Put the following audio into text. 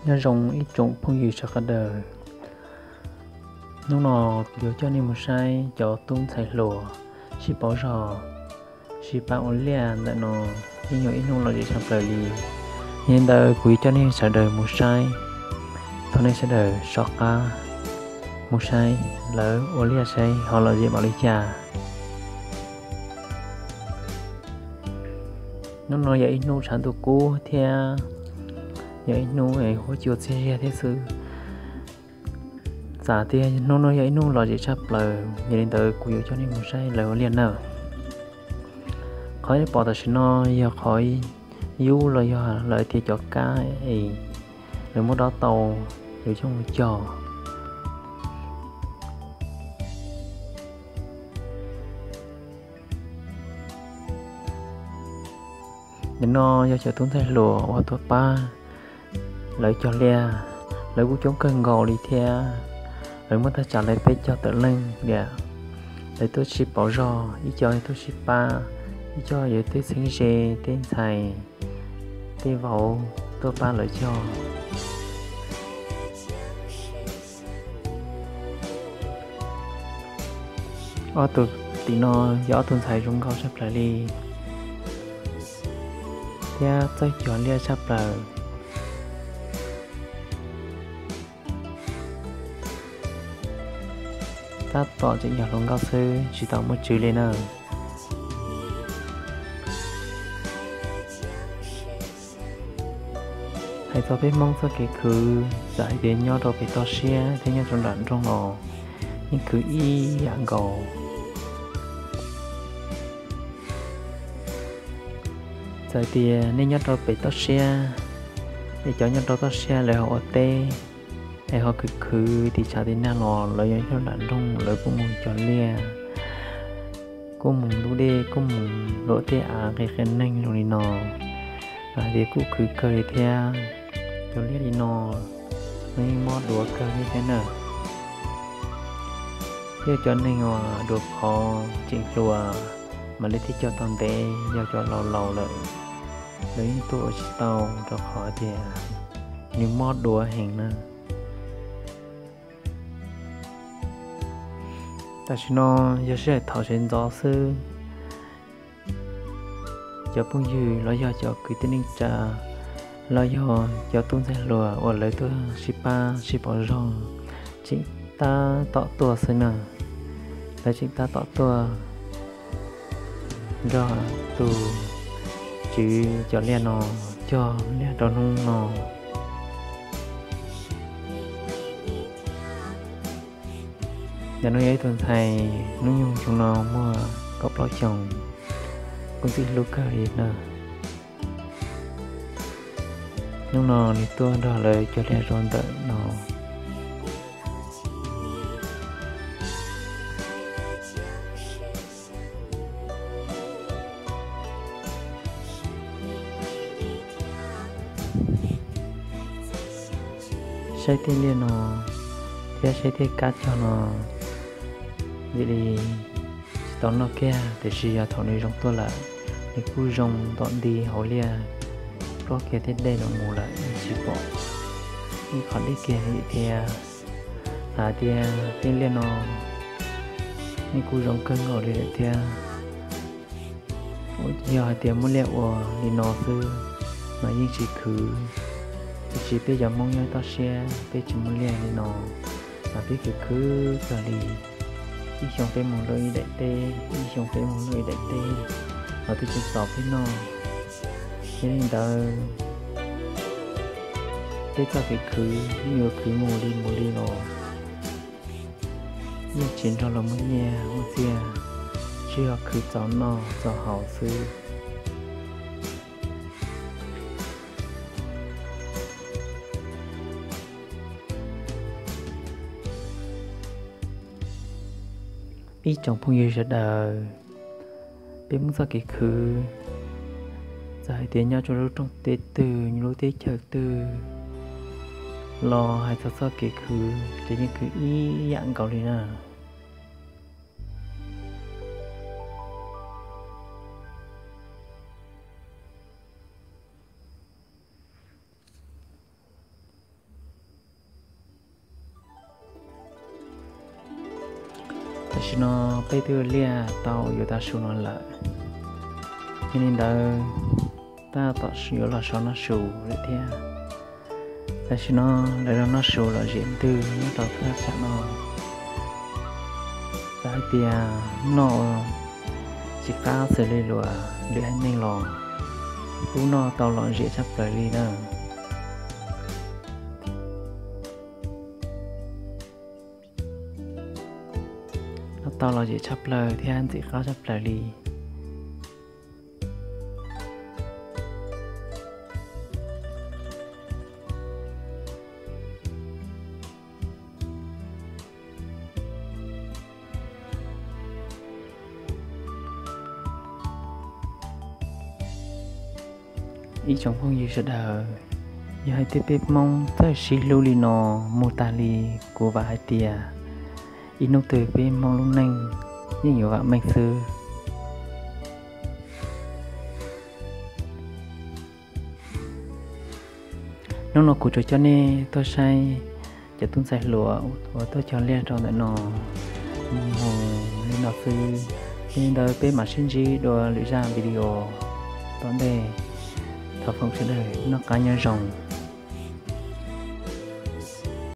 Nyob zoo ib tsoom phooj ywg sawv daws, hnub no kuv yuav coj nej mus saib cov tub ntxhais hluas sib pauv zog, sib pab ua liaj ntawm no, yeej yog ib hnub lom zem tshaj plaws li. Yog li ntawd kuv yuav coj nej sawv daws mus saib, thov nej sawv daws soj qab mus saib lawv ua liaj saib ho lom zem npaum li cas. Hnub no yog ib hnub tshav ntuj kub thiab yog ib hnub huab cua txias zias thiab xwb. Txawm tias hnub no yog ib hnub lom zem tshaj plaws, yog li ntawd kuv yuav coj nej mus saib lawv ua liaj nawb. Qhov nej pom tam sim no yog qhov yub los yog lawv tias cov kab es lawv muab dob tau, yuav coj mus cog. Nim no yog cov tub ntxhais hluas uas tuaj pab lawv cog liaj, lawv kuj coob kawg nkaus li thiab. Lawv muaj tag tsam li peb caug tawm leej tiam, lawv tuaj sib pauv zog, ib co tuaj sib pab, ib co yuav tej txheeb ze, tej ntxhais, tej vauv tuaj pab lawv cog. Ob tug tim no yog ob tug ntxhais zoo nkauj tshaj plaws li thiab txawj cog liaj tshaj plaws. Tab tom tseem yog hluas nkauj xwb tsis tau muaj tswv li na. Hais txog peb Hmoob txoj kev khwv, txawm hais tias nyob rau pem toj siab thiab nyob rau nram nroog los yeej khwv ib yam nkaus. Txawm tias nej nyob rau pem toj siab, es cov nyob rau toj siab lawv ho ua teb, es ho khwv khwv tiv tshav tiv nag los lawv yuav nyob nram nroog lawv kuj mus cog liaj, kuj mus ntub dej, kuj mus luam tej av qi qi neeg zoo li no, hais tias kuj khwv kawg li thiab. Cog liaj li no, nws yeej mob duav kawg li thiab na. Yog cov neeg uas dua phov tseem hluas mam li thiaj cog tau ntev, yog cov laus laus lawm, lawv yeej tuaj ua tsis tau rau qhov tias nws mob duav heev na. Tam sim no yog sij hawm thaum sawv ntxov xwb, cov phooj ywg los yog cov kwv tij neej tsa los yog cov tub ntxhais hluas uas lawv tuaj sib pab sib pauv zog tseem tab tom tuaj xwb na. Lawv tseem tab tom tuaj nrog tus tswv cov liaj no cog liaj rau hnub no. Ntawm no yog ib tug ntxhais hnub nyoog xyoo no muaj kaum plaub xyoos, kuj ntxim hlub kawg li na. Hnub no nws tuaj nrog lawv cog liaj rau ntawm no. Saib tej liaj no thiab saib tej kab cog no, vim li tsis tau noj kiag, tiam sis yog thaum nws zoo tuaj lawm, nws kuj zoo tom nti hauv liaj, plob kiag tej dej los mus lawm tsis pom ib qho dej kiag li thiab. Hais tias tej liaj no yeej kuj zoo kawg nkaus li lawm thiab. Yog hais tias muaj liaj ua li no xwb mas yeej tsis khwv, tiam sis peb cov Hmoob nyob toj siab peb tsis muaj liaj li no mas peb khwv khwv kawg li. Ib xyoo peb mus luaj ib daim teb, ib xyoo peb mus luaj ib daim teb los twb tsis txaus peb noj. Yog li ntawd, peb txoj kev khwv yeej yuav khwv mus li mus li los yeej tsis nrog luag muaj nyiaj muaj txiag, tsuas yog khwv txaus noj txaus haus xwb. Ib tsoom phooj ywg sawv daws, peb Hmoob txoj kev khwv, txawm hais tias nyob rau lub rooj teb twg, lub teb chaws twg los hais txog txoj kev khwv ces yeej khwv ib yam nkaus li na. Tam sim no peb twb liaj tau yuav tau su no lawm, yog li ntawd tab tom yuav los so noj su lawm thiab. Tam sim no lawv los noj su lom zem ntws nyob rau thaj tsam no. Txawm hais tias noj tsis qab xws li luag lwm haiv neeg los kuj noj tau lom zem tshaj plaws li na. Noj tau lom zem tshaj plaws thiab ntxim qab tshaj plaws li. Ib tsoom phooj ywg sawv daws, yog hais tias peb Hmoob txawj sib hlub li no mus tas li, kuv vam hais tias ib hnub twg peb Hmoob lub neej yeej yuav vam meej xwb. Hnub no kuv tsuas coj nej tuaj saib cov tub ntxhais hluas uas tuaj cog liaj rau ntawm no mus li no xwb. Yog li ntawd peb mam sib ntsib dua lwm zaj video tom ntej. Thov foom sawv daws noj qab nyob zoo.